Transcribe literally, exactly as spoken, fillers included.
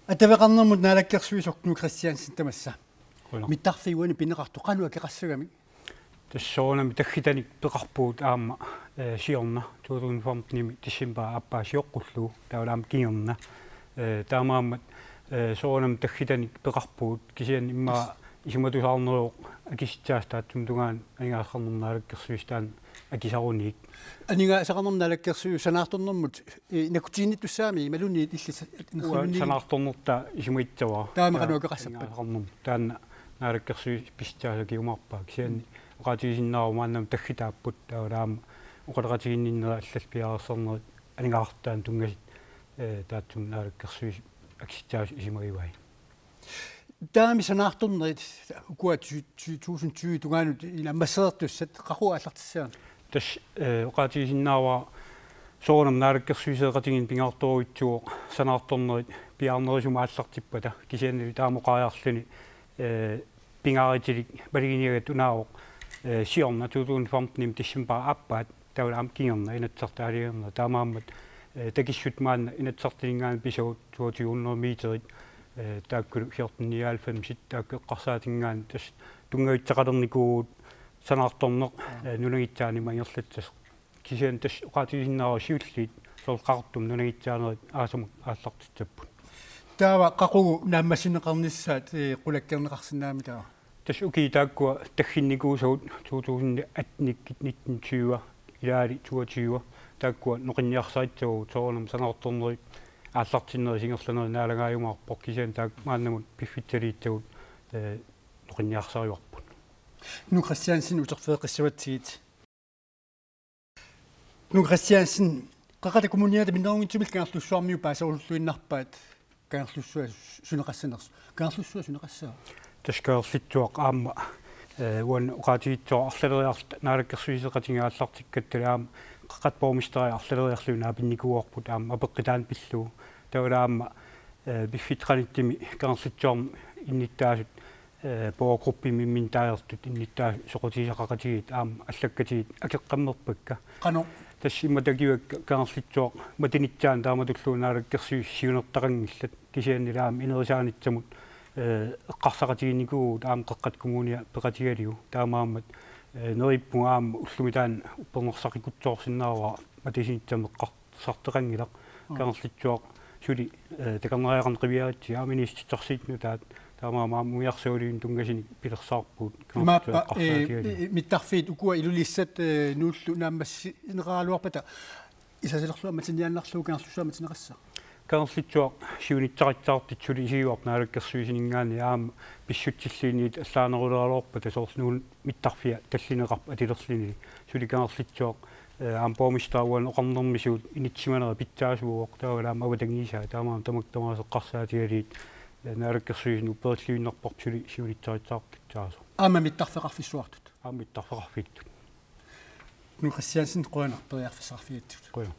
Attaveqarnermut naalakkersuisoq Knud Kristiansen tamassa. Qujanaq. Mittarfiuani pineqartoq qanoq akeqassagami? Tassa soorunami taggitanik peqarpugut aamma, eh, siorna to tusind femtenimi decembarip aappaa sioqqullugu taavalu aamma kingorna. Eh, taamaammat, eh, soorunami taggitanik peqarpugut kisianni immaqa isumatusaarneruvoq akisitsisartungaani aningaasaqarnermut naalakkersuisut taanna akisarunit. Aningaasaqarnermut naalakkersuisut sanaartornermut, eh, nakkutiginnittussaammi imaluunniit illit sa-, Uanga sanaartornertaa isumagissavara. Taama qanoq akeqassappat? Aningaasaqarnermut. Taanna naalakkersuisut pissutsit akiumaarpaat. Kisianni oqaatigisinnaavara maannamut taggitaapput taavalu aamma oqaloqatiginninneri allallu piareersarnerit aningaasartaanut tunngasut, eh, taassuma naalakkersuisut akisitsisut isumagivai. Taamani sanaartornerit ukua ty-, ty-, tusind tyve tungaanut naammassereertussat qaqugu aallartissavat? Tassa, eh, oqaatigisinnaavara soorunami naalakkersuisoqatigiinni pingaartorujussuuvoq sanaartornerit piaarnerusumik aallartippata kisianni taama oqariarluni, eh, pingaarutilik maluginiagaat unaavoq, eh, siorna to tusind femtenimi decembarip aappaata taavalu aamma kingorna Inatsisartut aalajangernerat taamaammat, eh, takissutit maanna Inatsisartuninngaanniit pisavut toogtyve hundrede meterit, eh, taakkulu fjorten nioghalvfemsit taakku eqqarsaatinngaanniit tassa tunngavissaqalernikuuvugut sanaartorneq, eh, nunangissaanut aamma ingerlassasoq. Kisianni tassa oqaatigisinnaavara siulliit soorlu Qaqortumi nunangissaanerit aasamut aallartissapput. Taava qaqugu naammassineqarnissaat, eh, qulakkeerneqarsinnaammi taava? Tassa ukiut taakkua tagginnikuusagut to tusind atten, nitten tyve, ilaali toogtyve, taakkua noqinniarsarissavagut soorunami sanaartornerit aallartinnerit ingerlanerit naalagaajumaarpoq kisianni taakku maannamut piffissaliissagut, eh, noqinniarsarivarput. Knud Kristiansen uterfigeqqissavatsigit. Knud Kristiansen, Qeqqata Kommuniata minnerunngitsumillu Kangerlussuarmiut paaserulluinnarpaat Kangerlussuaq suneqassanersoq. Kangerlussuaq suneqassaaq? Tassa Kangerlussuaq aamma, eh, uani oqaatigisara arlaleriarluta naalakkersuisoqatigiit aallartikkatta aamma Qeqqata borgmesteri arlaleriarluni naapinnikuuarput aamma apeqqutaanut pillugu. Taavalu aamma, eh, piffissaq qanittumi Kangerlussuarmi innuttaasut, eh, borgergruppimi imminut taajartut innuttaasut soqutigisaqaqatigiit aamma allakkatigit akeqqammerpakka. Qanoq? Tassa immaqa takivakka Kangerlussuaq matunissaanut taamatullu naalakkersuisut siunertaqanngillat kisiannili aamma inerisaanissamut, eh, eqqarsaqatiginikuuvugut aamma Qeqqata Kommunia peqatigalugu taamaammat, eh, neriuppunga aamma ullumi taanna uppernarsaqikutsoorsinnaavara matunissamut eqqar- sartoqanngilaq. Aa. Kangerlussuaq suli, eh, takornariaqarneq qiviaritsi aamma inuussutissarsiutit nutaat taamaammat aamma umiarsualiviup tunngasunik pilersaarpugut Kangerlussuaq. Imaappa, eh, eqqarsaatigalugu. I-, i-, mittarfiit ukua Ilulissat, eh, Nuullu naammassineqaraluarpata isasalerluarmat sinniaannarlugu Kangerlussuaq matuneqassaaq? Kangerlussuaq siunissaqattaartut suli isigivarput naalakkersuisuninngaanniit aamma pissutsilluunniit allaanerulaaraluarpata soorlu Nuuk mittarfia tallineqarpoq atulerluni suli Kangerlussuaq, eh, aamma borgmesteri uani oqarnermi suut inissisimanera pitsaasuuvoq taavalu aamma avatangiisaat taamaammat tamakku tamaasa eqqarsaatigalugit, eh, naalakkersuisunut upperilluinnarparput suli siunissaqattaartussaasoq. Aamma mittarfeqarfissuartut? Aamma mittarfeqarfittut. Knud Kristiansen, qujanaq periarfissaqarfigigatsigut. Qujanaq.